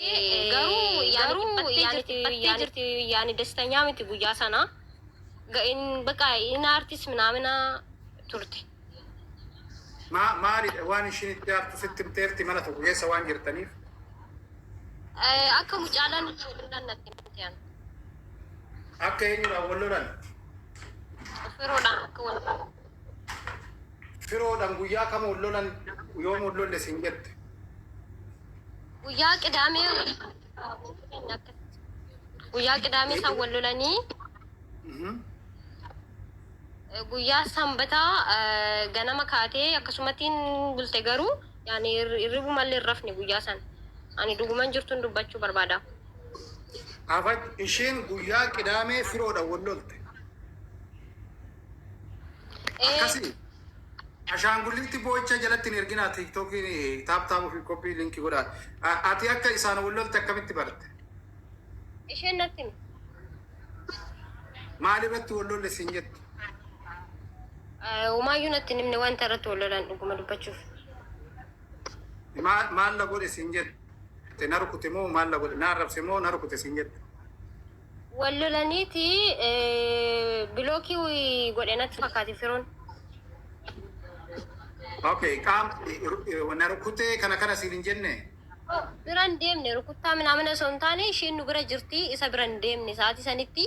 Garuu Garuu yaani yaani dhiphattee dhiphattee jirti jirti. Yaani ደስተኛ miti guyyaa sana. Baqa in artist ምናምን turte. Maalidha waan ishiin itti aartu sitti himteerti mana tokko keessa waan jirtaniif? Akka mucaadhaan wal natti himte. Akka eenyudhaan wal lolan? Firoodhaan akka wal Firoodhaan guyyaa kam wal lolan, yoom wal lolle siin jette? Guyyaa Qidaamee, guyyaa Qidaamee isaan wal lolanii guyyaa Sanbataa ganama kaatee akkasumattiin bulte, garuu yaani hirribumallee hin rafne guyyaa san. Ani dhuguman jirtuun dubbachuu barbaada. Afa isheen guyyaa Qidaamee firoodhaan wal lolte. Akkasii. Ashaangulliitti boo'icha jalatti hin erginaa, TikTokiin tap tap ofii copy link godhaa. Ati akka isaan wal lolte akkamitti barte? Isheen natti hime. Maal irratti wal lolle siin jette? Homaayyuu natti hin himne wanta irratti wal lolan dhuguma dubbachuuf. Maal la godhe siin jette? Na rukute moo maal la godhe? Na arrabse moo na rukute siin jette? Wal lolaniiti block godhe natti fakkaate firoon. Okay, qaam na rukute kana kana siin hin jenne? Bira hin deemne, rukuttaa ምናምን osoo hin taane, isheen nu bira jirti, isa bira hin deemne. Sa'aatii sanitti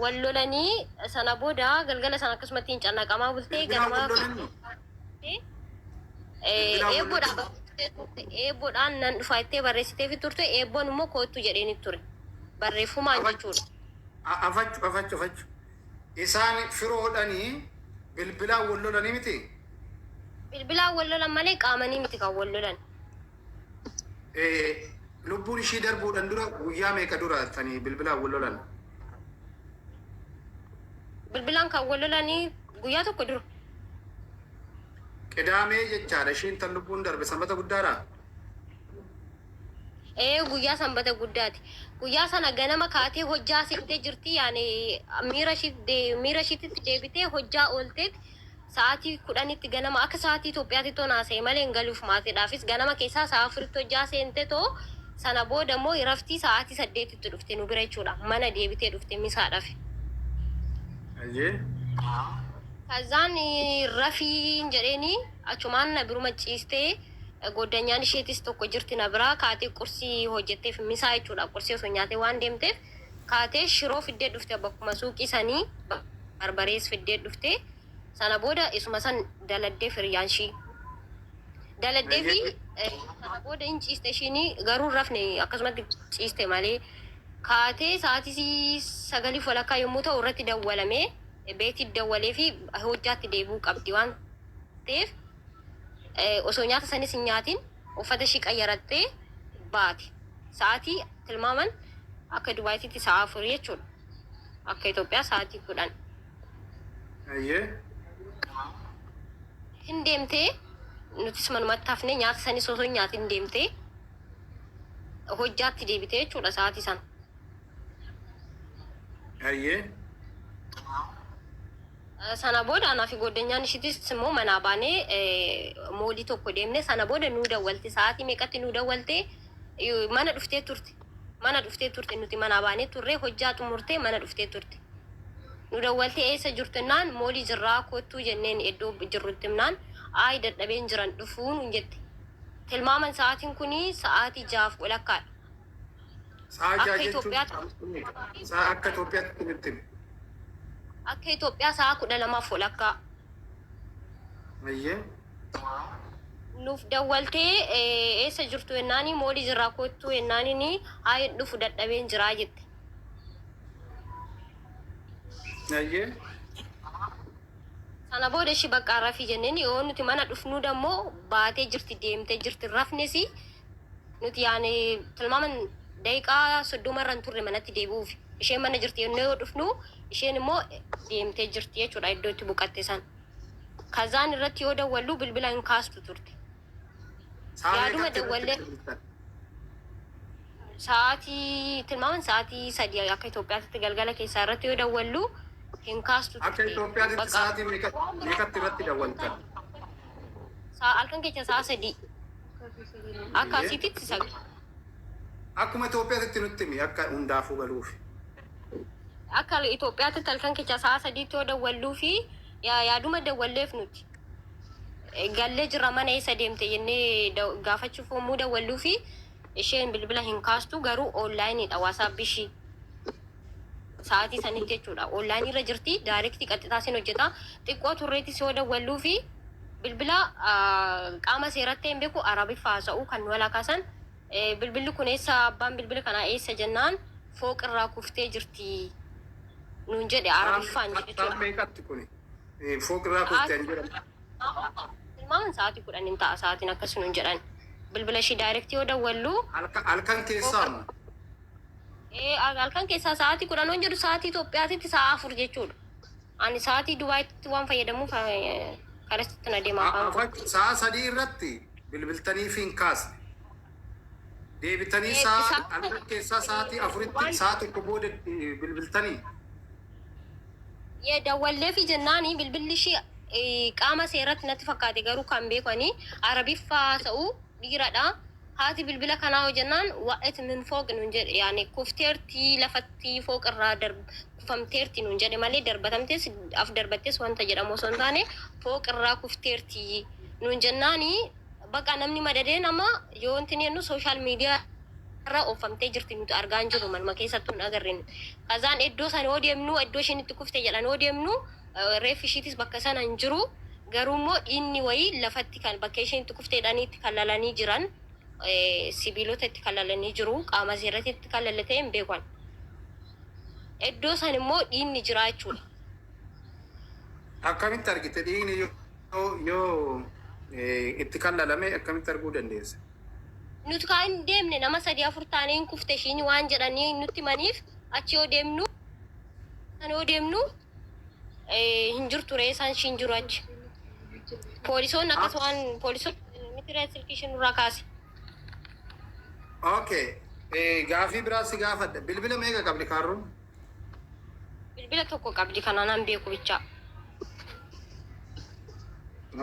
wal lolanii sana booda galgala sana akkasumatti hin cannaqamaa bultee Bilbilaan ganama wal lolanii? Bilbilaan wal eebboodhaan eebboodhaan nan dhufa jettee barreessitee turte, eebboon immoo koottu jedheeni ture barreeffumaan jechuudha. Afachu, afachu, afachu. Isaan firoodhanii bilbilaan wal lolanii miti? Bilbilaan wal lolan malee qaamanii miti kan wal lolan. Lubbuun ishii darbuudhaan dura guyyaa meeqa dura tanii bilbilaan wal lolan? Bilbilaan kan wal lolanii guyyaa tokko dura. Qidaamee jechaadha, ishiin tan lubbuun darbe Sanbata guddaadha. Ee, guyyaa Sanbata guddaati. Guyyaa sana ganama kaatee hojjaa seentee jirti. Yaani miira ishiitti deebitee hojjaa oolteet sa'aatii 10tti ganama akka sa'aatii Itoophiyaatti too naasa'e malee hin galuuf, maatiidhaafis ganama keessaa sa'a 4tti hojjaa seente too sana booda immoo raftii sa'aatii 8tti dhufte nu bira jechuudha. Mana deebitee dhufte misaadhaaf. Ayyee. Kazaan rafiin jedheeni achumaan na biruma ciistee, goddanyaan isheetis tokko jirti na biraa, kaatee qursii hojjetteef misaa jechuudha. Qursii osoo nyaatee waan deemteef kaatee shiroo fiddee dhufte, bakkuma suuqii sanii barbarees fiddee dhufte. Sana booda isuma san daladdee, firiyyaan ishii daladdee fi sana booda hin ciiste ishiin, garuu hin rafne, akkasumatti ciiste malee. Kaatee sa'aatii 9:30 yommuu ta'u irratti dawwalamee, beetii dawwalee fi hojjaatti deebi'uu qabdi waan ta'eef osoo nyaata sanis hin nyaatin uffata ishii qayyarattee baate. Sa'aatii tilmaaman akka Dubaayititti sa'a 4 jechuudha. Akka Itoophiyaa sa'aatii 10. Ayyee. Hin deemtee, nutis manumatti hafne, nyaata sanis osoo hin nyaatin deemtee hojjaatti deebitee jechuudha sa'aatii sana. Ayyee. Sana booda anaa fi goddanyaan ishiitis immoo manaa baanee mall tokko deemne. Sana booda nuu dawwalte. Sa'aatii meeqatti nuu dawwalte? Mana dhuftee turte. Mana dhuftee turte, nuti manaa baanee turre, hojjaa xumurtee mana dhuftee turte. Nu dawwaltee eessa jirtu jennaan, mall jirraa kottuu jenneen, iddoo jirrutti himnaan, ayi dadhabeen jiran dhufuu nuun jette. Tilmaaman sa'aatiin kuni sa'aatii 6:30dha. Sa'a 6 Akka jechuun Itoophiyaatti sa'a akka Itoophiyaatti nutti himi. Akka Itoophiyaa sa'a 12:30. Ayyee. Nuuf dawwaltee eessa jirtu jennaani, mall jirraa kottuu jennaanini, ayi dhufu dadhabeen jiraa jette. Ayyee. Sana booda ishii bakka rafii jenneen, yoo nuti mana dhufnuu dammoo baatee jirti, deemtee jirti, rafnes nuti. Yaani tilmaaman daqiiqaa 30 irra hin turre manatti deebi'uuf. Isheen mana jirti jennee yoo dhufnu, isheen immoo deemtee jirti jechuudha iddoo itti buqatte san. Kazaan irratti yoo dawwallu bilbila hin kaastu turte. Sa'a Yaaduma meeqatti irratti dawwallee bilbiltan? Sa'aatii tilmaaman sa'aatii 3 akka Itoophiyaatti galgala keessaa irratti yoo dawwallu hin kaastu Akka turte. Itoophiyaatti Bakka sa'aatii meeqatti irratti dawwaltan? Halkan keessa sa'a 3 akka Ayyee. asiititti 9. Akkuma Itoophiyaatti nutti himi akka hundaafuu galuuf. Akka Itoophiyaatti halkan keessa sa'a 3tti yoo dawwalluu fi yaaduma dawwalleef nuti. Gallee jirra, mana eessa deemte jennee gaafachuuf yommuu dawwalluu fi isheen bilbila hin kaastu, garuu onlineiidha WhatsApp ishii. Sa'aatii sanitti jechuudha. Onlineii irra jirti, directii qaxxitaa sin hojjeta. Xiqqoo turreettis yoo dawwalluu fi bilbila qaama seeratti hin beeku, Arabiffaa haasa'u kan nu alaa kaasan, bilbilli kun eessa, abbaan bilbila kanaa eessa jennaan, fooqirraa kuftee jirti nuun jedhe Arabiffaan Sa'a jechuudha. meeqatti kuni? Fooqirraa kuftee hin jedhamu. Ilmaan sa'aatii 10 hin ta'a sa'aatiin akkas nuun jedhan. Bilbila ishii directii yoo dawwallu Halkan keessaa moo? Halkan keessaa sa'aatii 10 yoon jedhu, sa'aatii Itoophiyaatitti sa'a 4 jechuudha. Ani sa'aatii Dubaayitti waan fayyadamuuf karasitti na deema afaan kun. Sa'a 3 irratti bilbiltanii fi hin kaasne. Deebitanii sa'a halkan keessaa sa'aatii 4tti, sa'a 1 booda bilbiltanii. Dawwalleefi jennaani bilbilli ishii qaama seeratti natti fakkaate, garuu kan beekani Arabiffaa haasa'u dhiiradha. Haati bilbila kanaa hoo jennaan, وقعت من فوق nuun jedhe, yaani kufteerti lafatti, fooqirraa kufamteerti nuun jedhe malee darbatamtees af darbattees wanta jedhamu osoo hin taane, fooqirraa kufteerti nuun jennaani, baqa namni madadee nama yoo wanti jennu social media irra oofamtee jirti, nuti argaa hin jirru, manuma keessattuu hin agarre. Kazaan iddoo sana yoo deemnu, iddoo isheen itti kufte jedhan yoo deemnu, reeffi ishiitis bakka sana hin jiru. Garuu immoo dhiigni wayii lafatti kan bakka isheen itti kufte jedhanii itti kallalanii jiran, sibiilota itti kallalanii jiru, qaama seerratti itti kallalatee hin beekan. Iddoo san immoo dhiigni jira jechuudha. Akkamitti argite dhiigni yoo itti kallalame, akkamitti arguu dandeesse? Nuti kan hin deemne nama sadii afur taanee, hin kufte ishiin waan jedhanii nutti himaniif, achi yoo deemnu hin jirtu, reessaan ishiin jiru achi. Poolisoonni akkas waan poolisoonni miti ree silkii ishiin nurraa kaase. Okay. Gaafii biraa si gaafadha. Bilbila meeqa qabdi kaarruun? Bilbila tokko qabdi, kanaan an beeku bichaa.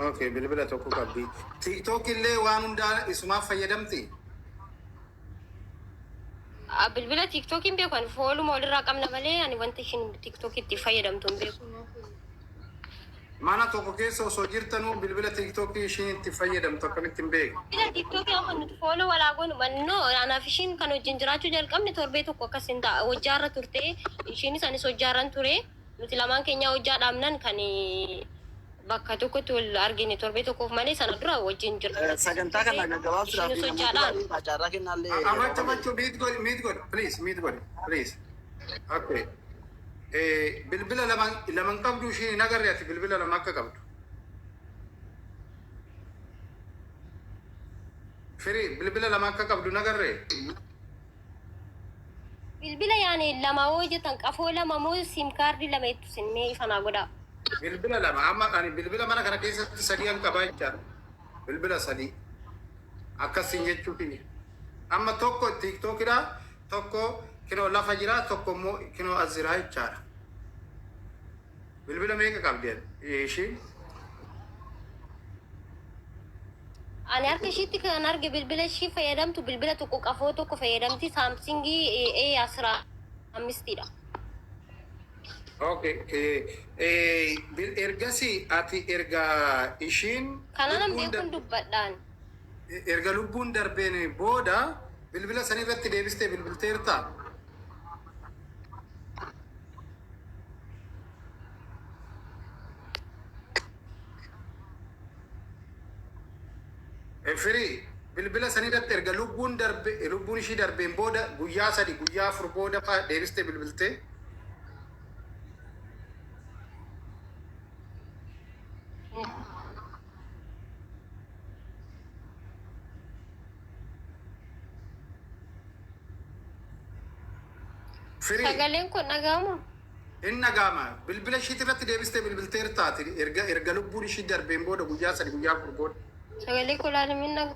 Okay, bilbila tokko qabdi. TikTok illee waan hundaa isumaaf fayyadamti? Bilbila TikTokiin beeku, ani fooluma walirraa qabna malee ani wanta ishiin TikTokitti fayyadamtu hin beeku. Mana tokko keessa osoo jirtanuu bilbila TikTokii ishiin itti fayyadamtu akkamitti hin beeku? Bilbila TikTokii amma nuti follow walaa goonu mannoo, anaaf ishiin kan wajjin jiraachuu jalqabne torbee tokko akkas hin ta'a. Hojjaarra turte ishiinis, anis hojjaarran ture. Nuti lamaan keenya hojjaa dhaabnan kan bakka tokkotti wal argine torbee tokkoof malee sana dura wajjin jira. Sagantaa kana gaggabaabsuudhaaf Ishiinis namoota hojjaadhaan. baay'ee carraa kennaallee. Abacha bacho, mute godhi, mute godhi, please, mute godhi, please. Okay. Bilbila lama laman qabdu ishiin hin agarre, ati bilbila lama akka qabdu. Firii, bilbila lama akka qabdu hin agarre. Bilbila yaani lama hoo jettan, qafoo lama moo SIM cardii lama jettu sin, mee ifanaa godhaa. Bilbila lama, amma ani bilbila mana kana keessatti sadii an qabaa jechaadha. Bilbila sadii. Akkasiin jechuufi. Amma tokko TikTokidha, tokko kinoo lafa jira, tokko immoo kinoo as jira jechaadha. Bilbila meeqa qabdi ishiin? Ani harka ishiitti kan arge bilbila ishii fayyadamtu bilbila tokko, qafoo tokko fayyadamti, Samsungii A 15dha. Okay. Ergasii ati erga ishiin Kana nan lubbuun beekuun dubbadhaan. Erga lubbuun darbeen booda bilbila san irratti deebistee bilbilteertaa? Firii, bilbila san irratti erga lubbuun darbe, lubbuun ishii darbeen booda guyyaa 3, guyyaa 4 booda fa'aa deebistee bilbiltee? Firii. Sagaleen kun dhaga'amu? Inni dhaga'ama. Bilbila ishiit irratti deebistee bilbilteertaati erga lubbuun ishii darbeen booda guyyaa 3, guyyaa 4 booda. Sagalee koo ilaalamin dhaga'ama.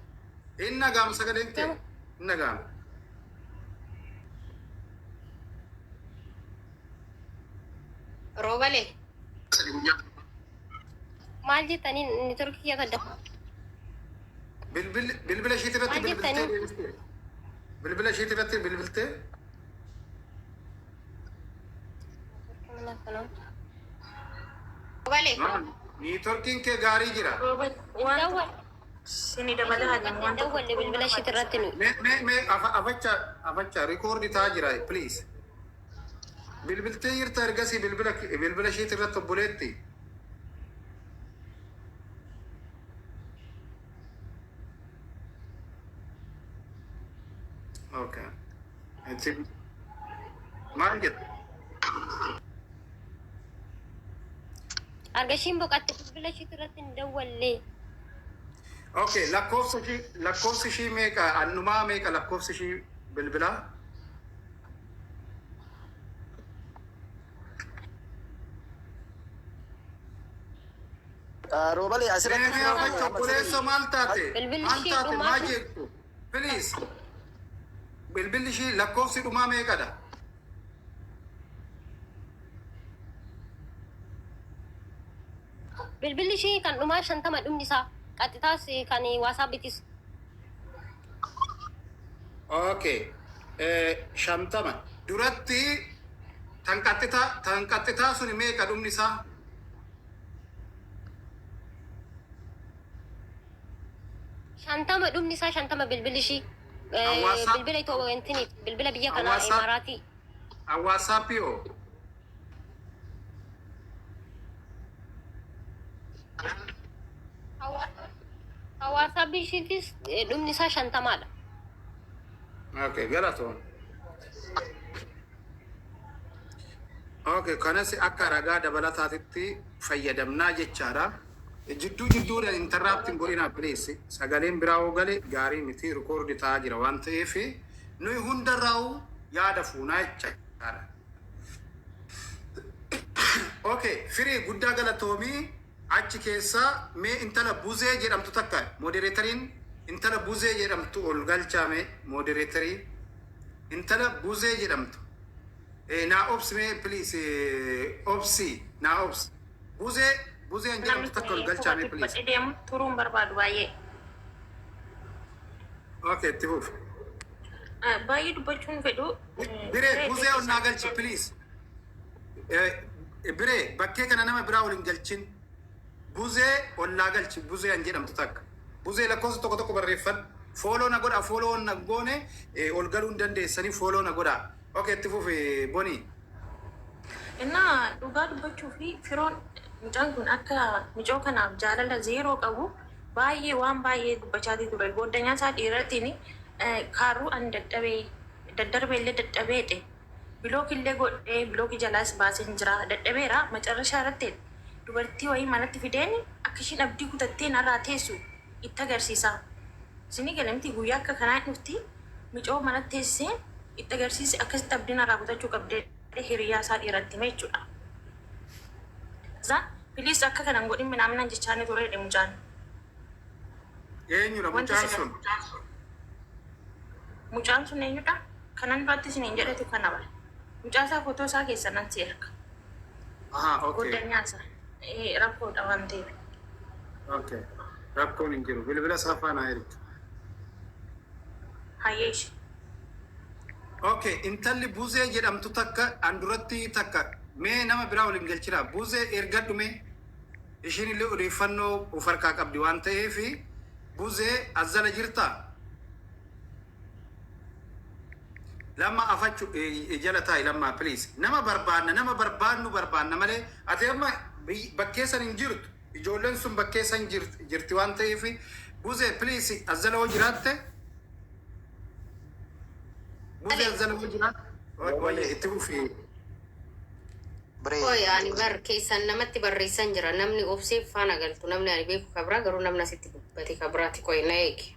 Inni dhaga'ama sagaleen kee. Inni dhaga'ama. Roobalee. 3 guyyaa. Maal jettanii, networkii kiyya kadda. Bilbila ishiit irratti Maal bilbiltee jettanii? deebistee. Bilbila ishiit irratti bilbiltee? Balee. Networkiin kee gaarii jira. Dawwal. Sini dabalaa waan tokko. Dawwalle bilbila ishiit irratti nuyi. Mee mee mee afacha afacha record ta'aa jira, please. Bilbiltee jirta ergasii bilbila ishiit irratti, obboleetti? Okay. Itti maal jetta? Argashiin boqatte, bilbila ishiit irratti hin dawwalle. Okay, lakkoofsi ishii meeqa? Annumaa meeqa lakkoofsi ishii bilbilaa? Roobalee asirratti. Mee afacha, obboleessa, maal taate? Bilbilli Maal ishii taate? dhumaa Maa jeettu? Please. Bilbilli ishii lakkoofsi dhumaa meeqadha? Bilbilli ishii kan dhumaa 50 dhumni isaa. Qaxxitaas kan WhatsAppitis. Okay. 50. Duratti tan qaxxitaa suni meeqa dhumni isaa? 50 dhumni isaa, 50 bilbilli ishii. Bilbila Itoophiyaatiin, bilbila biyya kanaa Imaaraatii. WhatsAppii hoo? WhatsAppii ishiitis dhumni isaa 50dha. Okay, galatoon. Okay, kanas akka ragaa dabalataatitti fayyadamnaa jechaadha. Jidduu jidduudhaan interrupting godhina, please. Sagaleen biraa hoo gale gaarii miti, record ta'aa jira waan ta'eef nuyi hundarraa'uu yaada fuunaa jechaadha. Okay, firii guddaa galatoomii. Achi keessaa mee intala Buzee jedhamtu takka, moderatoriin intala Buzee jedhamtu ol galchaame, moderatorii intala Buzee jedhamtu. Naa obsi mee, please, obsi, naa obsi. Buzee, Buzeen Namni jedhamtu takka ol galchaame, please. dubbadhee deemu turuun barbaadu baay'ee. Okay, itti fufi. Baay'ee dubbachuun fedhu. Biree, Buzee ol naa galchi, please. Biree, bakkee kana nama biraa ol hin galchin. Buzee ol naa galchi, Buzee an jedhamtu takka. Buzee, lakkoofsa tokko tokko barreeffadhu. Follow na godha, follow na goone ol galuu hin dandeessanii, follow na godha. Okay, itti fufi, Bonii. Innaa dhugaa dubbachuu fi firoon mucaan kun akka mucoo kanaaf jaalala zero qabu baay'ee waan baay'ee dubbachaatii ture. Gooddanyaa isaa dhiirrattiin kaarruu ani dadhabee daddarbee illee dadhabeedhe. Block illee godhee block jalaas baasee hin jira. Dadhabeera macarrashaa irratti dubartii wayii manatti fideen akka ishiin abdii kutattee narraa teessu itti agarsiisa. Isinii galamti guyyaa akka kanaa dhufti mucoo manatti teessisee itti agarsiise, akkasitti abdii narraa kutachuu qabdee hiriyaa isaa dhiiratti hime jechuudha. Za please akka kanan godhin minaaminaan jechaanii tureedhe mucaan. Eenyudha Wanti mucaan isin sun? Mucaan sun eenyudha? Kanan duratti isiniin jedhetu kana bara. Mucaa isaa footoo isaa keessa nan si erga. Aha, okay. Goddanyaa isaa. Rakkoodha waan ta'eef. Okay. Rakkoon hin jiru. Bilbila isaa faana erga. Hayyee ishee. Okay, intalli Buzee jedhamtu takka an duratti takka mee nama biraa waliin galchina. Buzee ergadhu mee, ishiin illee odeeffannoo of harkaa qabdi waan ta'eef. Buzee, azzala jirtaa? Lamma afachu jala taa'i, lammaa, please. Nama barbaanna, nama barbaannu barbaanna malee ati amma bakkee san hin jirtu. Ijoolleen sun bakkee san jirti waan ta'eef, Buzee, please, azzala hoo jiraatte? Buzee, azzala hoo jiraatte? Wayye, itti fufi. Biree. Oy, ani bar keessan namatti barreessan jira. Namni obsee faana galtu. Namni ani beeku kabraa, garuu namni asitti dubbate kabraati, qoy na eegi.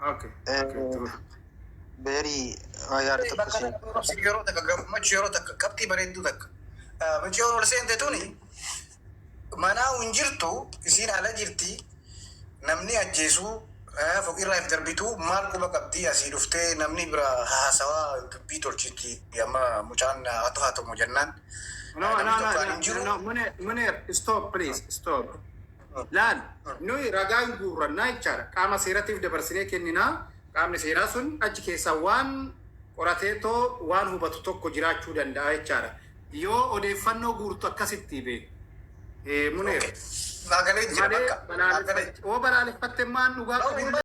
Okay, itti fufi. Beerii yaada tokko siin. Yeroo takka gammachuu, yeroo takka qabxii bareedduu takka. Mucayyoon ol seente tuni manaa hin jirtu, isiin ala jirti. Namni ajjeesuu foqirraa if darbituu maal quba qabdii? Asii dhuftee namni bira haasawaa dubbii tolchiti, amma mucaan haa to'atamu jennaan. No, no, Namni no, tokko no, hin jiru. no, Munir, Munir, stop, please, stop. Laal, nuyi ragaan guurrannaa jechaadha. Qaama seeratiif dabarsinee kenninaa. Qaamni seeraa sun achi keessaa waan qorateetoo waan hubatu tokko jiraachuu danda'a jechaadha. Yoo odeeffannoo guurtu akkasitti beeku. Muneer. Naagalee jira Malee bakka. Naagalee. balaaleffatte maan dhugaa No, qabu.